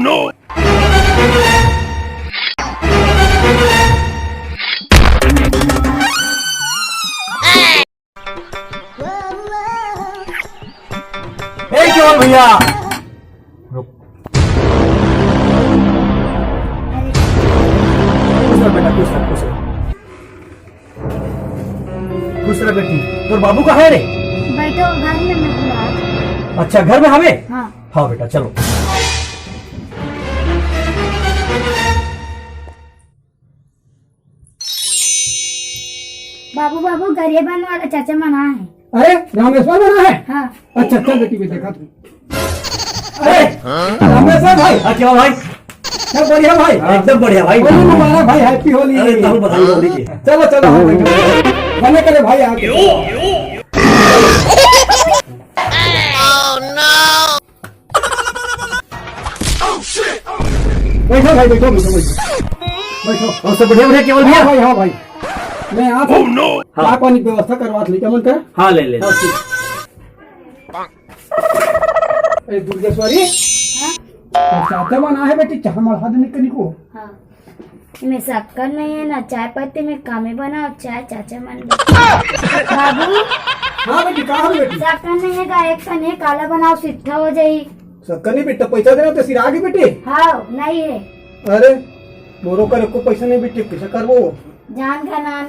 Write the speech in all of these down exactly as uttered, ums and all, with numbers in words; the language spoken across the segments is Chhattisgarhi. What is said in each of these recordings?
ए केवल भैया, रुक। खुश रह बेटा, खुश रह, खुश रह। खुश रह बेटी। तोर बाबू कहाँ हे रे? बैठो, घर में मैं बुलात। अच्छा, घर में हवे? हाँ। हाँ बेटा, चलो। बाबू, बाबू, गरियाबंद वाला चाचा मन आए हे। अरे, रामेश्वर मन आए हे? हाँ। अच्छा, चल बेटी, मैं देखा तू। अरे, रामेश्वर भाई। हाँ, क्या भाई? सब बढ़िया भाई? एकदम बढ़िया भाई। होली मुबारक भाई, happy होली। अरे, तहु बधाई होली की। चलो, चलो, हाँ, बैठो। बने करे भाई, आप। बैठो भाई, बैठो, बैठो, बैठो। बैठो। और सब बढ़िया, बढ़िया, केवल भैया? हाँ भाई, हाँ भाई। मैं आप हाँ। चाय पानी की व्यवस्था करवा ली, क्या मन करे? हाँ, ले, ले। हाँ, ठीक। ए, दुर्गेश्वरी। हाँ? चाचा मन आए हे बेटी, चाय मढ़ा देने के निको। हाँ। एमे शक्कर नहीं है ना, चाय पत्ती में कमे बनाओ, चाय चाचा मन। बाबू। हाँ बेटी, का हो बेटी? शक्कर नहीं है का, एक ठन हे, काला बनाओ, सिट्ठा हो जाई। शक्कर नहीं बेटा, पैसा देना तो सिरा के बेटी। हाँ, नहीं है। अरे, मोरो कर एको पैसा नहीं बेटी, कैसे करबो? जान का नाम।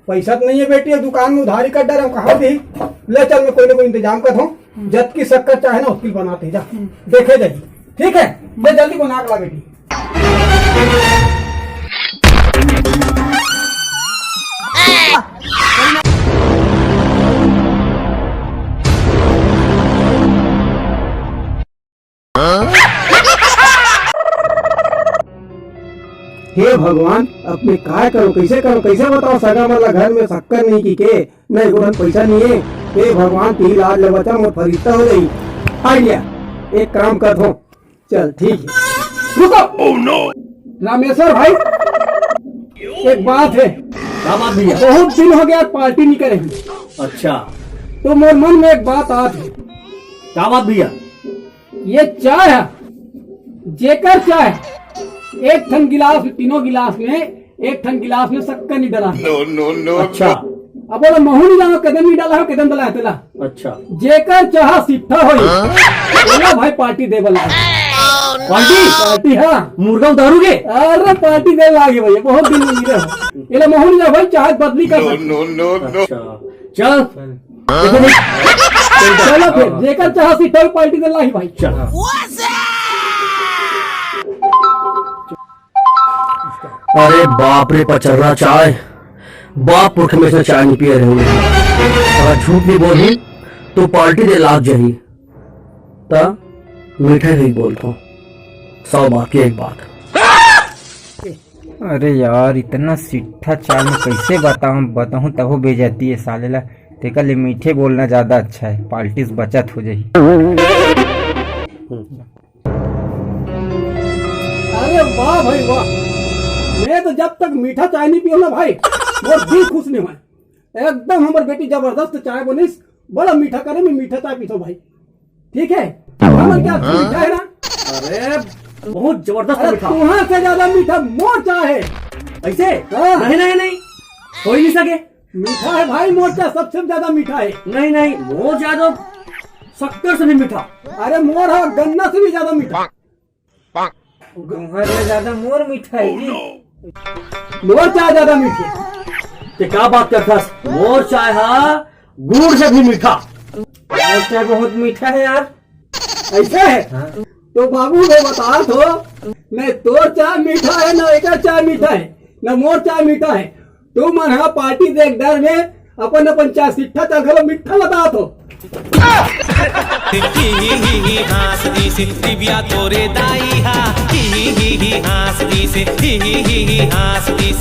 पैसा तो नहीं है बेटी, दुकान में उधारी कर डारा हूँ, कहाँ दी? ले चल, मैं कोई ना कोई इंतजाम कर दूँ। जब की शक्कर चाहे ना, उसकी बनाते जा। देखे जाइए, ठीक है? मैं जल्दी बना के ला बेटी। हे भगवान, अब मैं काय करूं, कैसे करूं, कैसे बताओ सगा मन ला घर में शक्कर नहीं कि के, नहीं, गोठन पैसा नहीं है। हे भगवान, तेरी लाज ले बचा, मोर फरिश्ता हो जाई। आइडिया, एक काम करत हूँ, चल ठीक है, रुको। रामेश्वर भाई, एक बात है। का बात भैया? बहुत दिन हो गया, पार्टी नहीं करे हैं। अच्छा। तो मोर मन में एक बात आत है। का बात भैया? ये चाय है, जेकर चाय, एक ठन गिलास में, तीनों गिलास में, एक ठन गिलास में शक्कर नहीं डाला है। No, no, no, अच्छा। No। अब बोला, महू नहीं जानो, कदम नहीं डाला है, कदम डाला है, तेला। अच्छा। जेकर चाह सिट्ठा होई, हाँ? बोला भाई, पार्टी दे वाला है। पार्टी? पार्टी, हाँ। मुर्गा उतारू के? अरे, पार्टी दे लागे भैया, बहुत दिन में मिले हो। एला महू नहीं जानो भाई, चाह बदली कर। No, no, no, no। अच्छा। चल। देखो भाई। चलो फिर, जेकर चाह सिट्ठा होई, पार्टी दे लाही भाई। चल। अरे बाप रे, पचर्रा चाय। बाप पुरख में से चाय नहीं पिए रहे होंगे। अगर झूठ नहीं बोलूं, तो पार्टी दे लाग जाही। त मीठा नहीं बोलता हूँ। सौ बात की एक बात। अरे यार, इतना सिट्ठा चाय में कैसे बताऊं, बताऊं तभो बेइज्जती है साले ला। तेकर ले मीठे बोलना ज्यादा अच्छा है, पार्टी से बचत हो जाही। अरे वाह भाई वाह, मैं तो जब तक मीठा चाय नहीं पियो ना भाई, मोर दिल खुश नहीं होय। एकदम हमर बेटी जबरदस्त चाय बनिस, बड़ा मीठा करे, मैं मीठा चाय पीथो भाई। ठीक है, हमर क्या मीठा है ना? अरे बहुत जबरदस्त अरे मीठा। तुहां से ज्यादा मीठा मोर चाय है। ऐसे? हाँ। नहीं, नहीं, नहीं, हो ही नहीं सके। मीठा है भाई, मोर चाय सबसे ज्यादा मीठा है। नहीं, नहीं, मोर चाय तो शक्कर से भी मीठा। अरे मोर हा गन्ना से भी ज्यादा मीठा। गंहर ले ज्यादा मोर मीठा है जी। मोर चाय ज्यादा मीठा है। ते का बात करथस? मोर चाय हा गुड़ से भी मीठा। मोर चाय बहुत मीठा है यार। ऐसे है? हाँ। तो बाबू मैं बता दो, न तोर चाय मीठा है, न एकर चाय मीठा है, न मोर चाय मीठा है। तुमन हा पार्टी देख डर में अपन अपन चाय सिट्ठा चाय घलो मीठा बतात हो। ही ही ही ही हाँस दिस, दिव्या तोरे दाई हा। ही ही ही ही हाँस दिस, ही ही ही ही हाँस दिस।